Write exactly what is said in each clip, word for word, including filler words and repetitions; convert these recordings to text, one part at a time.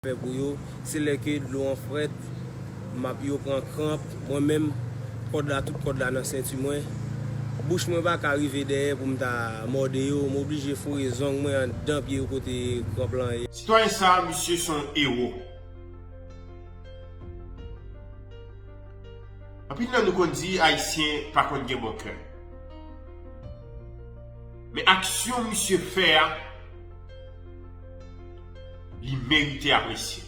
fè pou yo, se lè ke dlo an frèt, m ap, yo pran kranp, mwen menm, kòd la, tout kòd la nan senti mwen. Bouch mwen pa ka rive dèyè pou m ta mòde yo, m oblije foure zong mwen anndan pye yo kote kranp lan ye. Sitwayen sa a, misye se yon ewo. Anpil nan nou konn di Ayisyen pa konn gen bon kè. Men aksyon misye fè a, li merite apresye.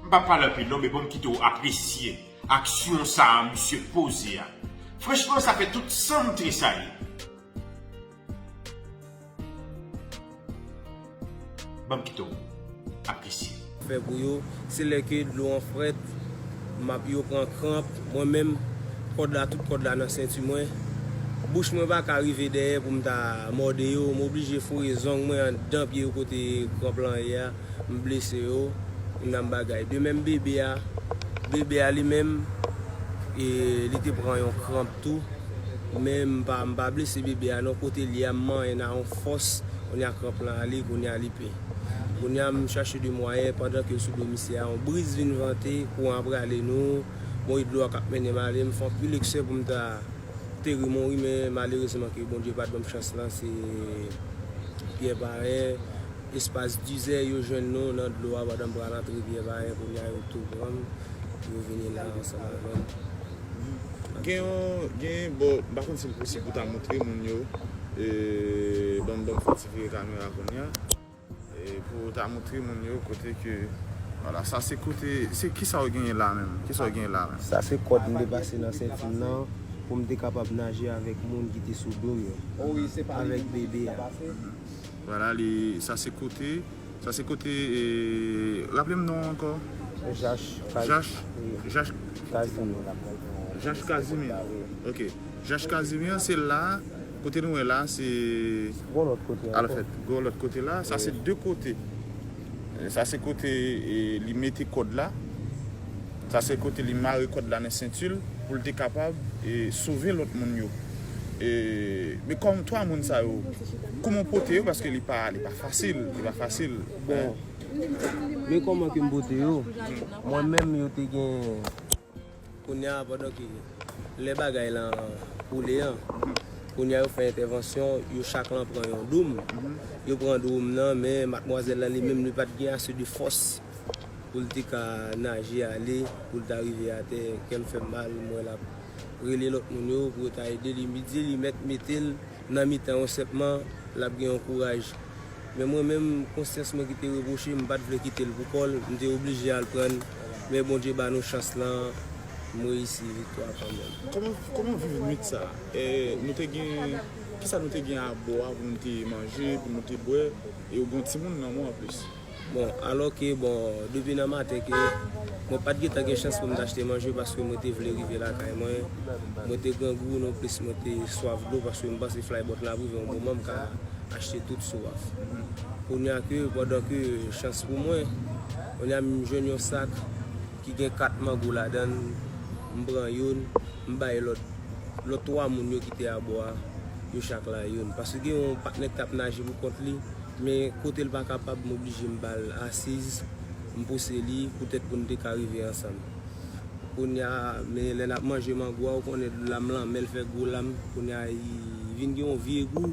M p ap pale anpil non, men bon, m kite w apresye aksyon sa a misye poze a. Franchman, sa fè tout san m tresayi. Ban m kite w apresye. Fè pou yo, se lè ke dlo an frèt, m ap, yo pran kranp, mwen menm, kòd la, tout kòd la nan senti mwen. Bouch mwen pa ka rive dèyè pou m ta mòde yo, m oblije foure zong mwen anndan pye yo kote kranp lan ye a, m blese yo, m nan bagay. De menm bebe a, bebe a li menm, e, li te pran yon kranp tou. Men m pa, m pa blese bebe a non, kote l ye a, m manyen nan yon fòs, kounye a kranp lan ale, kounye a li pen. Kounye a m chache de mwayen, pandan ke l sou do misye a, yon briz vin vante, kouran ap rale nou, bon, e dlo a k ap mennen m ale, m fè anpil eksè pou m ta te ri mouri, men malerezman ke Bondye pa t ban m chans lan, se Pyè Payen, espas dizè yo jwenn nou nan dlo a pandan m pral antre Pyè Payen, kounye a yo tou pran m, yo vini la ansanm avè m. Gen yon, gen, bon, m pa konn si l posib pou ta montre moun yo, e, ban m, ban m fè ti vire kamera kounye a, e, pou ta montre moun yo kote ke, vwala, sa se kote, se kisa w genyen la menm? Kisa w genyen la menm? Sa se kòd m te pase nan senti m nan pou m te kapab naje avèk moun ki te sou do m yo, avèk bebe a. Vwala, li, sa se kote, sa se kote, e, raple m non ankò. Jach Kaz-, Jach, wi. Jach Kazimi. Jach Kazimi. Wi. Ok. Jach Kazimi an, se la, kote nou wè la, se Gon lòt kote ankò. Alfèt, gon lòt kote la, sa se de kote. E, sa se kote, e, li mete kòd la. Sa se kote li mare kòd la nan senti l pou l te kapab, e, sove lòt moun yo. E, men kòm twa moun sa yo, kòman w pote yo? Paske li pa, li pa fasil, li pa fasil. Bon, men kòman ke m pote yo? Mwen menm, yo te gen, kounye a, pandan ke lè bagay lan koule an, kounye a yo fè entèvansyon, yo chak lan pran yon doum. Yo pran doum nan, men madmwazèl lan li menm, li pa t gen ase de fòs pou l te ka naje ale, pou l ta rive atè. Kè m fè m mal, m wè l ap rele lòt moun yo pou yo ta ede li. M di li mèt mete l nan mitan yo senpman, l ap gen yon kouraj. Men mwen menm, konsyans mwen ki te repwoche m, m pa t vle kite l pou kò l, m te oblije al pran l. Men Bondye ba nou chans lan, m reyisi viktwa kanmenm. Kòman, kòman w viv nwit sa a? E, nou te gen, kisa nou te gen abò a pou nou te manje, pou nou te bwè, e ou gen yon timoun nan men w anplis? Bon, alò ke, bon, depi nan maten ke mwen pa t gentan gen chans pou m t achte manje paske mwen te vle rive lakay mwen. Mwen te grangou nonplis, mwen te swaf dlo paske m panse flaybòt la ap rive yon moman m ka achte tout swaf. Kounye a ke, pandan ke chans pou mwen, kounye a m jwenn yon sak ki gen kat mango ladan l, m pran youn, m bay lòt, lòt twa moun yo ki te abò a, yo chak la youn. Paske gen yon patnè k t ap naje pou kont li, men kote l pa kapab, m oblije m ba l asiz, m pouse li, poutèt pou n te ka rive ansanm. Kounye a, men lè n ap manje mango a, ou konnen lam lan, men l fè gwo lam, kounye a, li vin gen yon vye gou.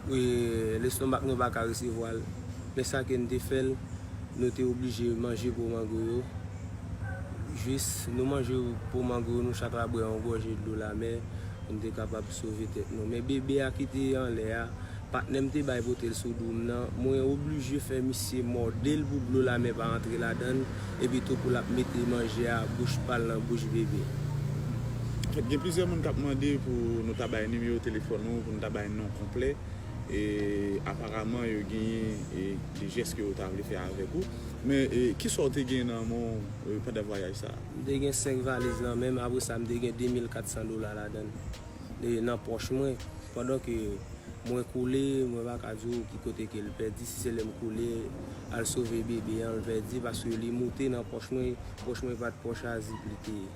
E, lestomak nou pa ka resevwa l. Men sa ke n te fè l, nou te oblije manje po mango yo. Jis nou manje po mango yo, nou chak la bwè yon gòje dlo lamè pou n te kapab sove tèt nou. Men bebe a ki te anlè a, patnè m te bay pote l sou do m nan, mwen oblije fè misye mòde l pou dlo lamè pa antre ladan l, epi tou pou l ap mete manje a bouch pa l nan bouch bebe. Anfèt, gen plizyè moun k ap mande pou nou ta bay nimewo telefòn ou, pou nou ta bay non konplè. E, aparaman, yo genyen, e, de jès ke yo ta vle fè avèk ou. Men, e, kisa w te gen nan men w, e, pandan vwayaj sa a? M te gen senk valiz nan men m, apre sa, m te gen de mil kat san dola ladan l, e, nan pòch mwen. Pandan ke mwen koule, mwen pa ka di w ki kote ke l pèdi, si se lè m koule, al sove bebe an, l pèdi, paske li moute nan pòch mwen, pòch mwen pa t pòch a zip li te ye.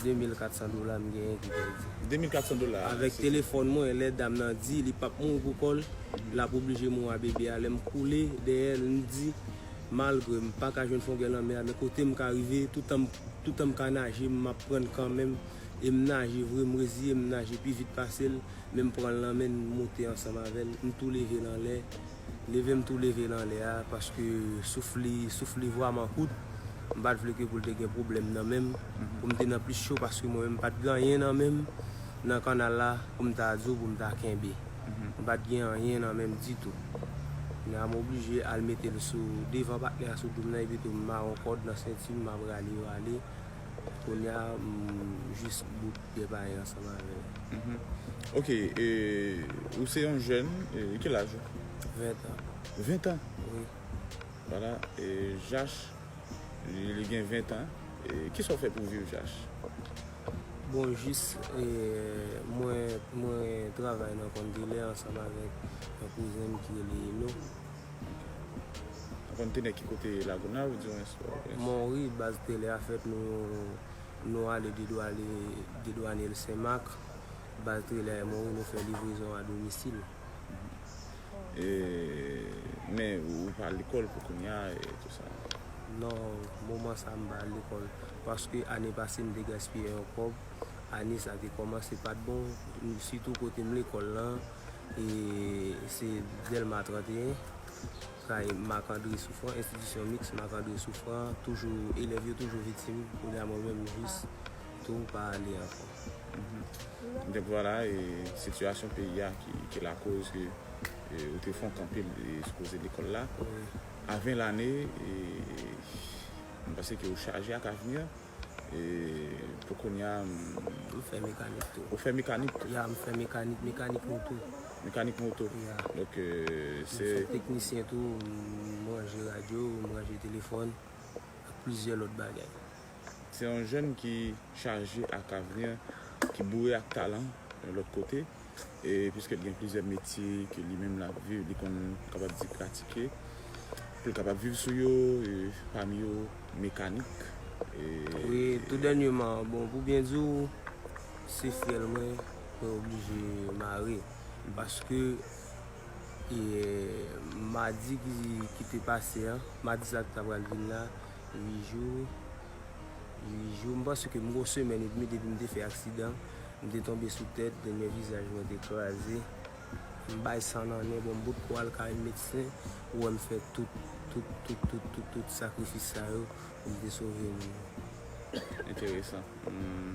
De mil kat san dola m genyen ki pèdi. De mil kat san dola. Avèk telefòn mwen, lè dam nan di li p ap mouri pou kò l, l ap oblije mouri a bebe a. Lè m koule dèyè l, m di, malgre m pa ka jwenn fon gèl nan mè a, men kote m ka rive, toutan m, toutan m ka naje, m ap pran l kanmenm. E m naje vre, m reziye, m naje pi vit pase l, men m pran l nan men l, m moute ansanm avè l, m tou leve l anlè. Leve m tou leve l anlè a, paske souf li, souf li vrèman kout. M pa t vle ke pou l te gen pwoblèm nan men m, pou m te nan plis cho, paske mwen menm m pa t gen anyen nan men m nan kannal la pou m ta di w pou m ta kenbe. M pa t gen anyen nan men m ditou. Kounye a m oblije al mete l sou devan patnè a sou do m nan, epi tou m mare yon kòd nan senti m, m ap rale yo ale. Kounye a m jis bout gen pay ansanm avè l. Ok, e, ou se yon jèn, e, ki laj ou? Ven tan. Ven tan? Wi. Vwala, e, Jach, li, li gen ven tan. E, kisa w fè pou viv, Jach? Bon, jis, e, mwen, mwen travay nan konn telè ansanm avèk yon kouzen m ki rele Eno. Nan konn telè ki kote Lagonav, di mwen? Monri, baz telè a fèt, nou, nou ale dedwane, dedwane l Senmak. Baz telè a Monri, nou fè livrezon a domisil. E, men ou pa lekòl pou kounye a e tou sa? Non, moman sa m pa lekòl. Paske ane pase m te gaspiye yon kòb. Ane sa te kòmanse pa t bon. Sitou kote m lekòl lan, e se Dèlma trannteyen, kay Marc André Souffrant, enstitisyon miks Marc André Souffrant, toujou, elèv yo toujou viktim. Kounye a mwen menm jis tou pa ale ankò. Donk vwala, e sitiyasyon peyi a ki, ki lakoz ke, e, ou te fè yon kanpe, e, sou koze lekòl la. Wi. A ven lane, e, m panse ke ou chaje ak avni an. E pou kounye a, m- M fè mekanik tou. Ou fè mekanik tou? Ya, m fè mekanik, mekanik moto. Mekanik moto? Ya. Donk, e, M se fè teknisyen tou, m ranje radyo, m ranje telefòn, ak plizyè lòt bagay. Se yon jèn ki chaje ak avni, ki boure ak talan, yon lòt kote. E piske l gen plizyè metye ke li menm l ap viv, li konn, kapab di, pratike, pou l kapab viv sou yo, e pami yo mekanik. E Wi, tou dènyèman, bon, pou byen di w, se fyèl mwen, mwen oblije mare. Paske, e, madi ki, ki te pase an, madi sa ki ta pral vin la, uit jou, uit jou, m panse ke m gon semèn edmi depi m te fè aksidan, m te tonbe sou tèt, dènyè vizaj mwen te kraze. M bay san nan nen, bon, m bout kou al kay medsen, ou wè m fè tout, tout, tout, tout, tout, tout sakrifis sa yo pou m te sove moun yo. Enteresan. Hmm.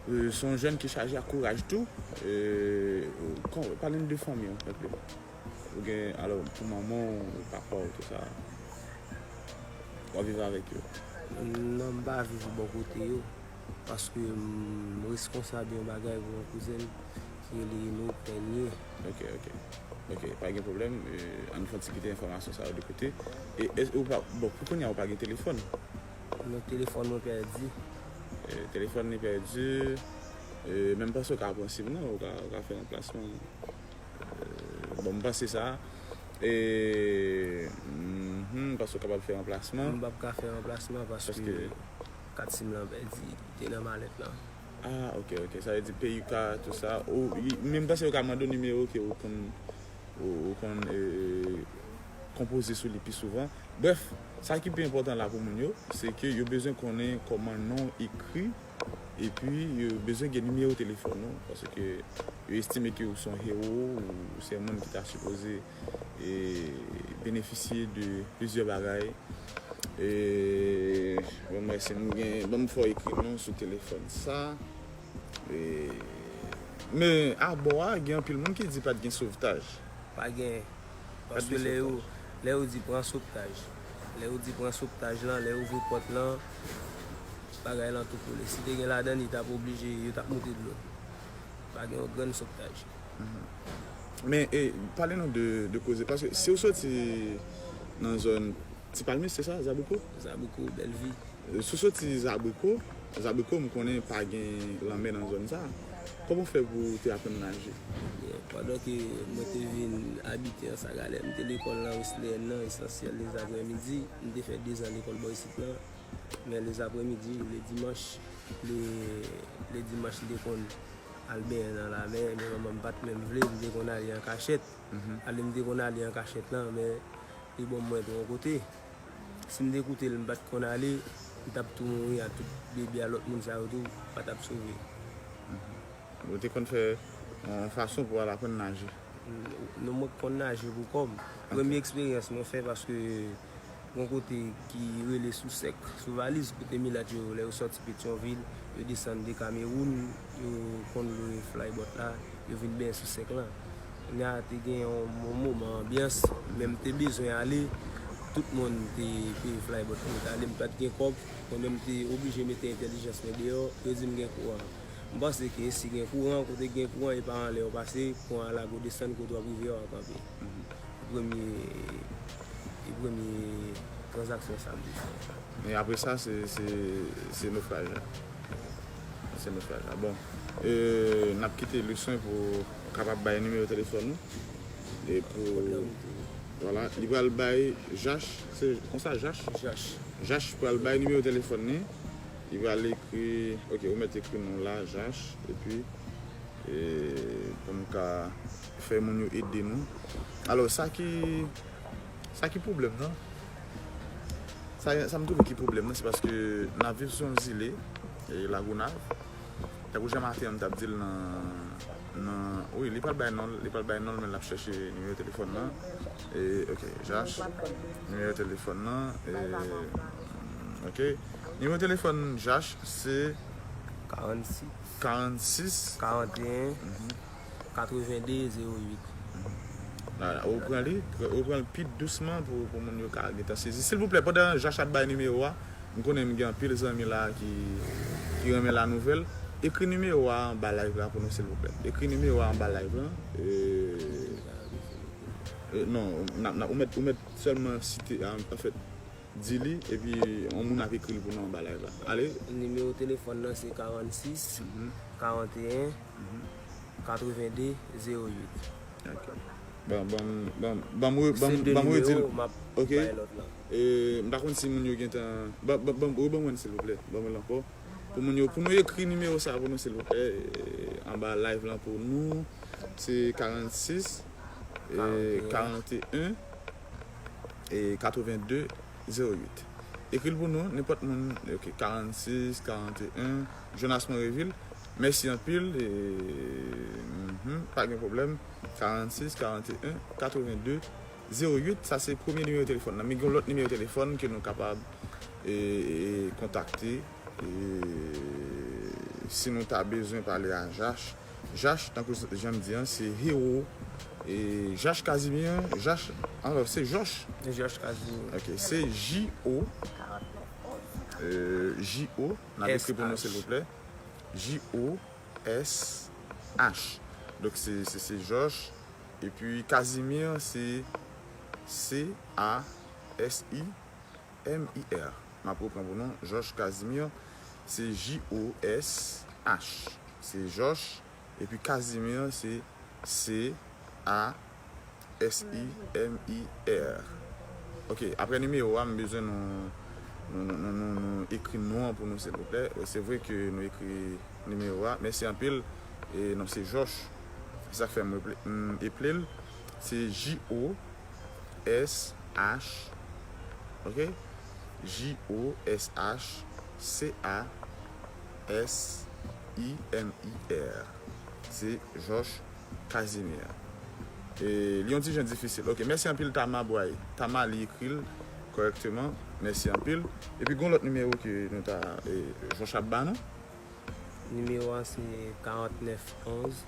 E, se yon jèn ki chaje ak kouraj tou. E, kon, pale n de fanmi w, enpe. Ou gen, alò, pou manman w, papa w, tou sa. W ap viv avèk yo? Non, m pa viv bò kote yo. Paske m reskonsab yon bagay pou yon kouzen m ki rele Eno Pènye. Ok, ok. Ok, pa gen pwoblèm. E, ann fè yon ti kite enfòmasyon sa yo de kote. E, e, ou pa, bon, pou kounye a, ou pa gen telefòn? Non, telefòn mwen pèdi. E, telefòn li pèdi. E, men m panse w ka pran sim nan, ou ka, ou ka fè ranplasman. E, bon, m panse sa. E, mhm, m panse w kapab fè ranplasman. M p ap ka fè ranplasman paske Paske kat sim lan pèdi, li te nan malèt lan. Ah, ok, ok. Sa vle di P U K, tou sa. Ou, i- men m panse yo ka mande w nimewo ke ou konn, ou, ou konn, e, konpoze sou li pi souvan. Brèf, sa ki pi enpòtan la pou moun yo, se ke yo bezwen konnen kòman non w ekri, epi yo bezwen gen nimewo telefòn ou, paske yo estime ke ou se yon hewo, ou se yon moun ki ta sipoze, e, benefisye de plizyè bagay. E, ban m wè si m gen, ban m fè w ekri non sou telefòn sa. E, men abò a, gen anpil moun ki di pa t gen sovtaj. Pa gen. Paske lè yo, lè yo di pran sovtaj, lè yo di pran sovtaj lan, lè yo ouvri pòt lan, bagay lan tou koule. Si te gen ladan, li t ap oblije, yo t ap moute dlo. Pa gen yon grenn sovtaj. Men, e, pale nou de, de koze, paske si w soti nan zòn Ti Palmis, se sa, Zabriko? Zabriko, Bèlvi. Si w soti Zabriko, Zabriko, m konnen pa gen lanmè nan zòn sa. Kòman w fè pou w te aprann naje? Byen, pandan ke mwen te vin abite Anse à Galets, m te lekòl nan Wesleyèn nan, Esansyèl, lèzaprèmidi. M te fè dezan lekòl bò isit lan. Men lèzapremidi, ledimanch, le, ledimanch, li te konn al benyen nan lamè, men manman m pa t menm vle, m te konn ale an kachèt. Ale, m te konn ale an kachèt lan, men li ban m mwen twò kote. Si m te koute l, m pa t konn ale, m t ap tou mouri a tout bebe a lòt moun sa yo tou pa t ap sove. Ou te konn fè yon fason pou w al aprann naje? Non, mwen konn naje pou kò m. Premye eksperyans mwen fè, paske yon kote ki rele Sou Sèk, sou Valiz, kote milat yo, lè yo sòti Petyonvil, yo desann de Kamewoun, yo konn lwe flybòt la, yo vin benyen Sou Sèk lan. Kounye a, te gen yon, yon moman anbyans, men m te bezwen ale, tout moun te peye flybòt pou yo t ale, m pa t gen kòb, mwen menm m te oblije mete entèlijans mwen deyò, yo di m gen kouran. M panse ke si gen kouran, kote gen kouran, e pa anlè w pase, kouran an lage w desann kote w ap rive a, w ap kanpe. E premye, e premye tranzaksyon sa m te fè. E apre sa, se, se, se nofraj la. Se nofraj la. Bon, e, n ap kite Luswen pou kapab bay nimewo telefòn nou. E pou, vwala, li pral bay Jach, se konsa Jach? Jach. Jach pral bay nimewo telefòn li. Li pral ekri, ok, ou mèt ekri non la, Jach, epi, e, pou m ka fè moun yo ede nou. Alò, sa ki, sa ki pwoblèm nan? Sa, sa m twouve ki pwoblèm nan, se paske n ap viv sou yon zile, e, Lagonav. Tankou jan maten an m t ap di l nan, nan, wi, li pral bay non l, li pral bay non l, men l ap chèche nimewo telefòn nan. E, ok, Jach, nimewo telefòn nan, e, ok. Nimewo telefòn Jach, se karannsis, karannsis, karanteyen, katrevende, zewo uit. Vwala, ou pran li, ou pran l pi dousman pou, pou moun yo ka gentan sezi. Silvouplè, pandan Jach ap bay nimewo a, m konnen m gen anpil zanmi la ki, ki renmen lanouvèl. Ekri nimewo a anba live la pou nou, silvouplè. Ekri nimewo a anba live la. E, e, non, n ap, n ap, ou mèt, ou mèt sèlman site, an, anfèt, di li, epi yon moun ap ekri l pou nou anba live la. Ale. Nimewo telefòn nan se karannsis, karanteyen, katrevende, zewo uit. Ok. Bon, bon, bon, bon, mwen, bon, bon, mwen di l. Ok. E, m pa konn si moun yo gentan, bon, bon, bon, reban mwen, silvouplè. Ban mwen l ankò. Pou moun yo, pou nou ekri nimewo sa pou nou, silvouplè, e, anba live lan pou nou. Se karannsis, e, karanteyen, e, katrevende, zewo uit. Ekri l pou nou, nenpòt moun, ok, karannsis, karanteyen, Jonas Monrevil. Mèsi anpil, e, mhm, pa gen pwoblèm. Karannsis, karanteyen, katrevende, zewo uit, sa se premye nimewo telefòn nan. Men gen yon lòt nimewo telefòn ke nou kapab, e, e, kontakte, e, si nou ta bezwen pale a Jach. Jach, tankou jan m di an, se Hero, e, Jach Casimir, Jach, alò, se Jòch. Jòch Casimir. Ok, se J O, e, J O, n ap ekri pou nou, silvouplè. J O S H. Donk, se, se, se Jòch. Epi Casimir, se C A S I M I R. M ap repran pou nou. Jòch Casimir, se J O S H. Se Jòch. Epi Casimir, se C A S I M I R. Ok, apre nimewo a, m bezwen nou, nou, nou, nou, nou, nou ekri non an pou nou, silvouplè. Se vre ke nou ekri nimewo a. Mèsi anpil. E non, se Jòch. Se sa k fè m reple-, m eple l. Se J O S H. Ok? J O S H C A S I M I R. Se Jòch Casimir. E, li yon ti jan difisil. Ok, mèsi anpil Tama Bway. Tama li ekri l kòrèkteman. Mèsi anpil. Epi gon lòt nimewo ke nou ta, e, Jòch ap ba nou. Nimewo a se karantnèf onz,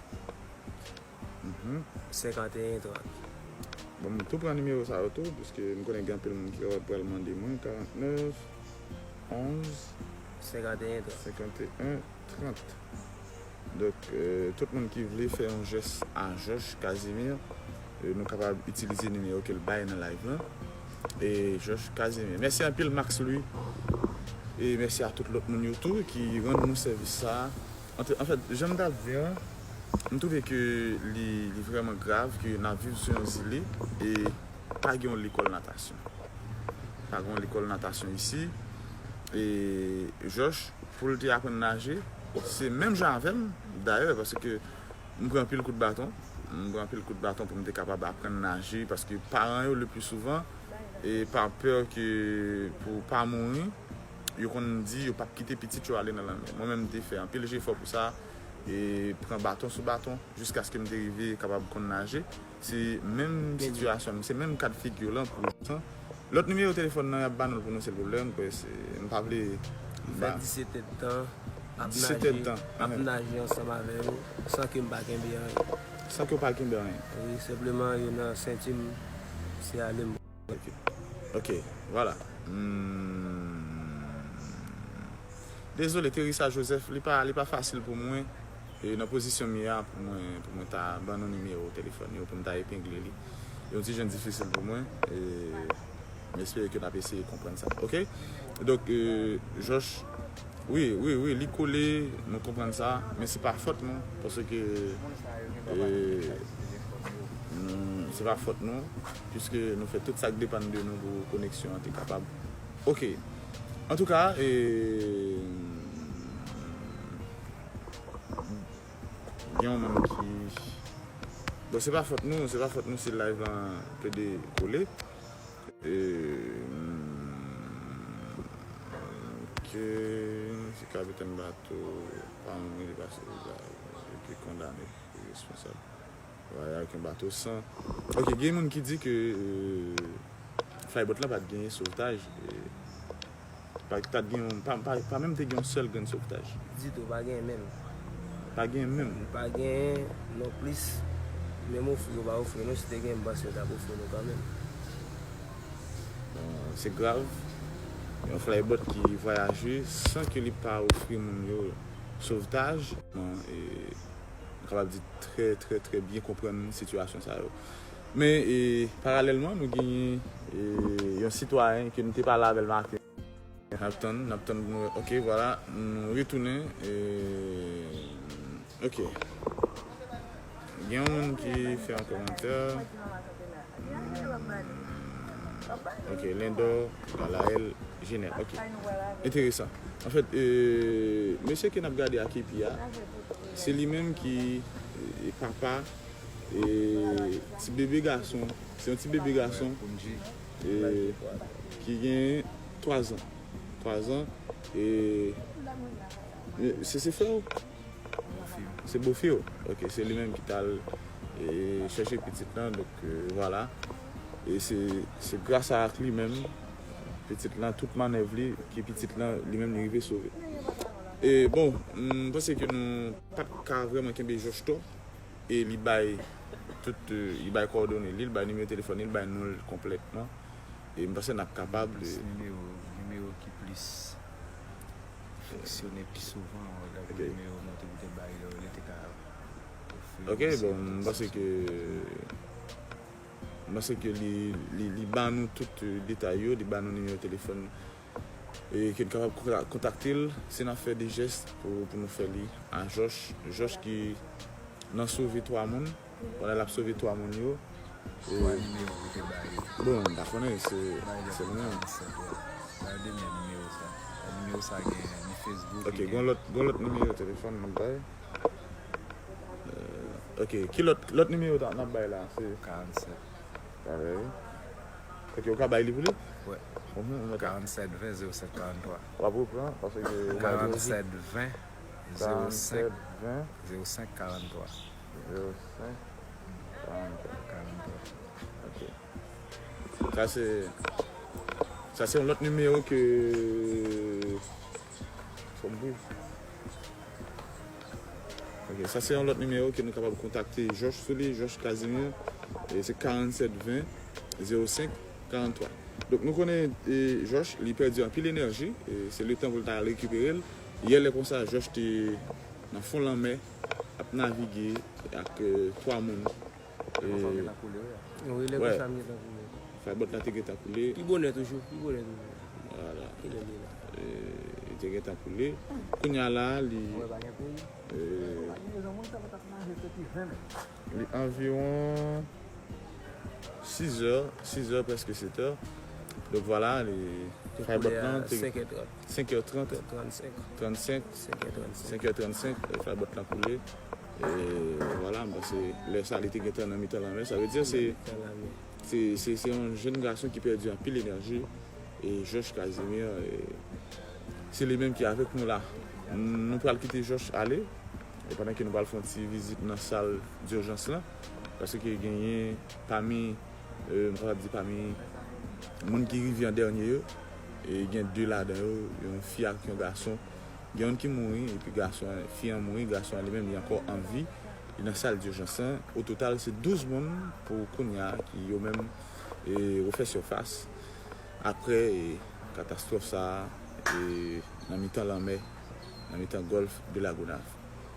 senkanteyen trant. Bon, m tou pran nimewo sa yo tou, piske m konnen gen anpil moun ki pral mande mwen. Karantnèf onz, senkanteyen trant. Donk, e, tout moun ki vle fè yon jès a Jòch Casimir, e, nou kapab itilize nimewo ke l bay nan live lan. E Jòch Casimir. Mèsi anpil, Max Louis. E mèsi a tout lòt moun yo tou ki rann nou sèvis sa a. Anfèt, jan m t ap di an, m twouve ke li, li vrèman grav ke n ap viv sou yon zile e pa gen yon lekòl natasyon. Pa gen yon lekòl natasyon isi. e, Jòch, pou l te aprann naje, se menm jan avè m, dayè, paske m pran anpil kout baton. M pran anpil kout baton pou m te kapab aprann naje, paske paran yo, le pli souvan, e pa pè ke pou pa mouri, yo konn di yo p ap kite pitit yo ale nan lanmè. Mwen menm, m te fè anpil jefò pou sa, e pran baton sou baton, jiskaske m te rive kapab konn naje. Se menm sitiyasyon, se menm kad figi lan pou Jòch. Lòt nimewo telefòn nan, y ap ba nou l pou nou, se l pwoblèm, m kwè se, m pa vle. M fè disèt èdtan, ap naje, ap naje ansanm avè yo, san ke m pa kenbe anyen. San ke w pa kenbe anyen. Wi, senpleman, yo nan senti m, se ale m. Ok. Ok, vwala. Hmm. Dezole, Teresa Joseph, li pa, li pa fasil pou mwen. E nan pozisyon m ye a, pou mwen, pou mwen ta ban nou nimewo telefòn yo, pou m ta epengle li. Yon ti jan difisil pou mwen. E m espere ke n ap eseye konprann sa. Ok? Donk, e, Jòch, wi, wi, wi, li kole, nou konprann sa, men se pa fòt nou, paske, e, nou, se pa fòt nou, piske nou fè tout sa k depann de nou pou koneksyon an te kapab. Ok. Antouka, e, gen yon moun ki, bon, se pa fòt nou, se pa fòt nou si live lan plede kole. E, ke si kapitèn bato pa mouri, li pase la, li te kondane, li responsab. Vwayaj ak yon bato san. Ok, gen moun ki di ke, e, flybot lan pa t genyen sovtaj. E, pa, pa t gen yon, pa, pa, pa menm te gen yon sèl grenn sovtaj. Ditou, pa genyen menm. Pa genyen menm. Pa genyen non plis. Menm ofri yo pa ofri nou, si te genyen, m panse yo t ap ofri nou kanmenm. Bon, se grav. Yon flybot ki vwayaje san ke li pa ofri moun yo sovtaj. Bon, e, nou kapab di trè, trè, trè byen konprann sitiyasyon sa yo. Men, e, paralèlman, nou genyen, e, yon sitwayen ke nou te pale avè l maten. N ap tann, n ap tann pou nou wè. Ok, vwala, nou retounen. E, ok. Gen yon moun ki fè yon kòmantè. Hmm. Ok, Lendor Galaël Jenel. Ok. Enteresan. Anfèt, e, mesye ke n ap gade ak epi a, se li menm ki, e, papa, e, ti bebe gason. Se yon ti bebe gason, e, ki gen twa zan. Twa zan. E, e, se, se frè w? Se bofi w. Ok, se li menm ki t al, e, chèche pitit lan, donk, e, vwala. E se, se gras a ak li menm, pitit lan, tout mannèv li, ki pitit lan, li menm li rive sove. E bon, m panse ke nou pa t ka vrèman kenbe Jòch twòp, e li bay tout, e, li bay kowòdone li, li bay nimewo telefòn li, li bay non l konplètman. E m panse n ap kapab, e, nimewo, nimewo ki plis fonksyone pi souvan, wè, lè nimewo nou te, te bay yo, li te ka ofri. Ok, bon, m panse ke, m panse ke li, li, li ba nou tout, e, detay yo, li ba nou nimewo telefòn, e ke n kapab konta-, kontakte l si n ap fè de jès pou, pou nou fè li a Jòch. Jòch ki nan sove twa moun. Pandan l ap sove twa moun yo. E, twa nimewo ki te ba yo. Bon, m pa konnen, se, se li menm. Bay de men nimewo sa. Nimewo sa gen ni Facebook, ok, gen lòt, gen lòt nimewo telefòn m ap bay. E, ok, ki lòt, lòt nimewo ta, n ap bay la? Se karannsèt. Parèy. Ok, ou ka bay li pou li? Wè. Mhm, m mèt. Karannsèt ven zewo senk karanntwa. W ap repran, paske ou bay li. Karannsèt ven zewo senk, karannsèt ven zewo senk karanntwa. Zewo senk karanntwa. Karanntwa. Ok. Sa se, sa se yon lòt nimewo ke, fò m di. Ok, sa se yon lòt nimewo ke nou kapab kontakte Jòch sou li, Jòch Casimir. E se karannsèt ven zewo senk karanntwa. Donk, nou konnen, e, Jòch, li pèdi anpil enèji. E se letan pou l ta al rekipere l. Yè lè konsa, Jòch te nan fon lanmè, ap navige ak, e, twa moun. E, wi, lè konsa m gentan koule. Flybot la te gentan koule. Pi bonè toujou, pi bonè toujou. Vwala. Kilè li la? E, li te gentan koule. Kounye a la, li, e, li anviwon sizè, sizè, prèske setè. Donk vwala, li, flybot lan te senk è trant. Senk è trant. Trannsenk. Trannsenk. Senk è trannsenk. Senk è trannsenk, flybot lan koule. E vwala, m panse lè sa li te gentan nan mitan lanmè. Sa vle di se, se, se, se yon jèn gason ki pèdi anpil enèji. E Josh Casimir, e, se li menm ki avèk nou la. Nou pral kite Josh ale. E pandan ke nou pral fè yon ti vizit nan sal dijans lan. Paske genyen pami, e, m kapab di pami moun ki rive an dènye yo, e gen de ladan yo, yon fi ak yon gason. Gen youn ki mouri, epi gason an, fi an mouri, gason an li menm, li ankò an vi. Li nan sal dijans lan. O total, se douz moun pou kounye a ki yo menm, e, refè sifas. Apre, e, katastwòf sa a, e, nan mitan lanmè, nan mitan gòlf de Lagonav.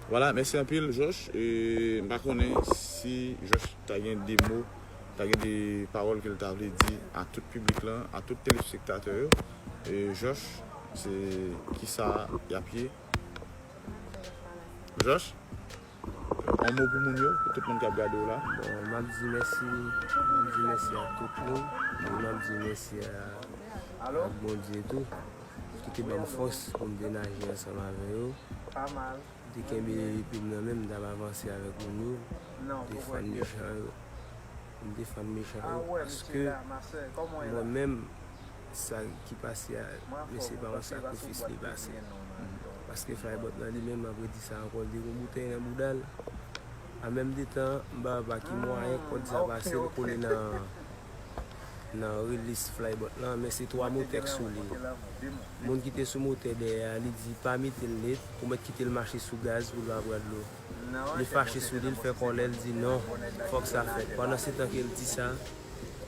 Vwala, mèsi anpil, Josh. E, m pa konnen si Josh ta gen de mo, ta gen de pawòl ke l ta vle di a tout piblik lan, a tout telespektatè yo. E, Josh, se kisa y ap ye? Josh? Yon mo pou moun yo, pou tout moun k ap gade w la. Bon, m ap di mèsi, m ap di mèsi a tout moun. E m ap di mèsi a, a Bondye tou, ki te ban m fòs pou m te naje ansanm avè yo. M te kenbe epi m nan men m, m t ap avanse avèk moun yo. M te fann mechan yo. M te fann mechan yo, paske mwen menm, sa ki pase a, men se pa yon sakrifis li pase. Paske flybot lan li menm, m ap redi sa ankò, l te gen yon boutèy nan bouda l. An menm de tan, m pa wè pa ki mwayen kòd sa pase, l kole nan, nan relis flybot lan, men se twa motè k sou li. Moun ki te sou motè dèyè a, li di pa mete l net, ou mèt kite l mache sou gaz pou l pa pran dlo. Li fache sou li, l fè kòlè, l di non, fòk sa fèt. Pandan se tan ke l di sa,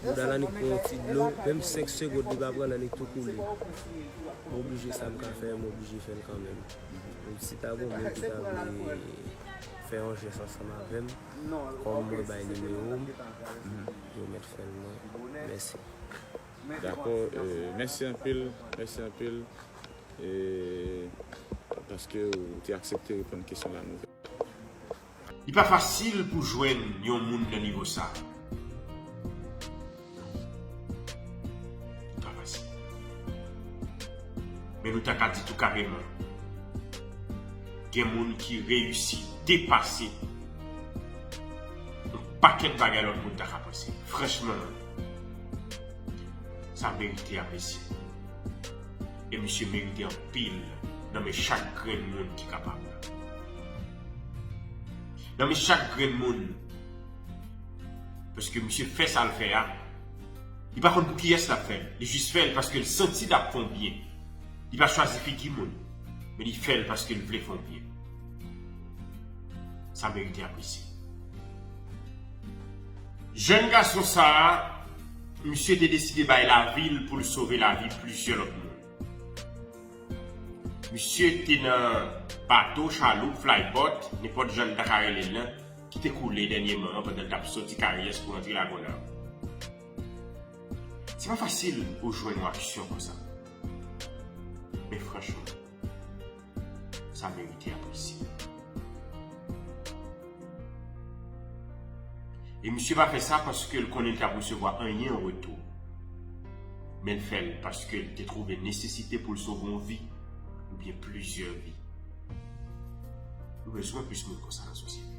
bouda l annik pran yon ti dlo, menm senk segond li pa pran, l annik tou koule. M oblije, sa m ka fè, m oblije fè l kanmenm. Si ta gen moun ki ta vle fè yon jès ansanm avè m, kòm mwen bay nimewo m, yo mèt fè l mwen. Mèsi. Dakò, e, mèsi anpil, mèsi anpil, e, paske w te aksepte reponn kesyon la nou. Li pa fasil pou jwenn yon moun nan nivo sa. Li pa fasil. Men nou ta ka di tou kareman, gen moun ki reyisi depase yon pakèt bagay lòt moun ta ka panse. Franchman, sa merite apresye. E misye merite anpil nan men chak grenn moun ki kapab la. Nan men chak grenn moun. Paske misye fè sa l fè a. Li pa konn pou kiyès l ap fè l. Li jis fè l paske l santi l ap fè yon byen. Li pa chwazi figi moun. Men li fè l paske l vle fè yon byen. Sa merite apresye. Jèn gason sa a, misye te deside bay lavi l pou l sove lavi plizyè lòt moun. Misye te nan bato, chaloup, flybot, nenpòt jan n ta ka rele l lan, ki te koule dènyèman an pandan l t ap soti Kayès pou rantre Lagonav. Se pa fasil pou w jwenn yon aksyon konsa. Men franchman, sa merite apresye. E misye pa fè sa paske l konnen l t ap resevwa anyen an retou. Men l fè l paske l te twouve nesesite pou l sove yon vi, oubyen plizyè vi. Nou bezwen plis moun konsa nan sosyete.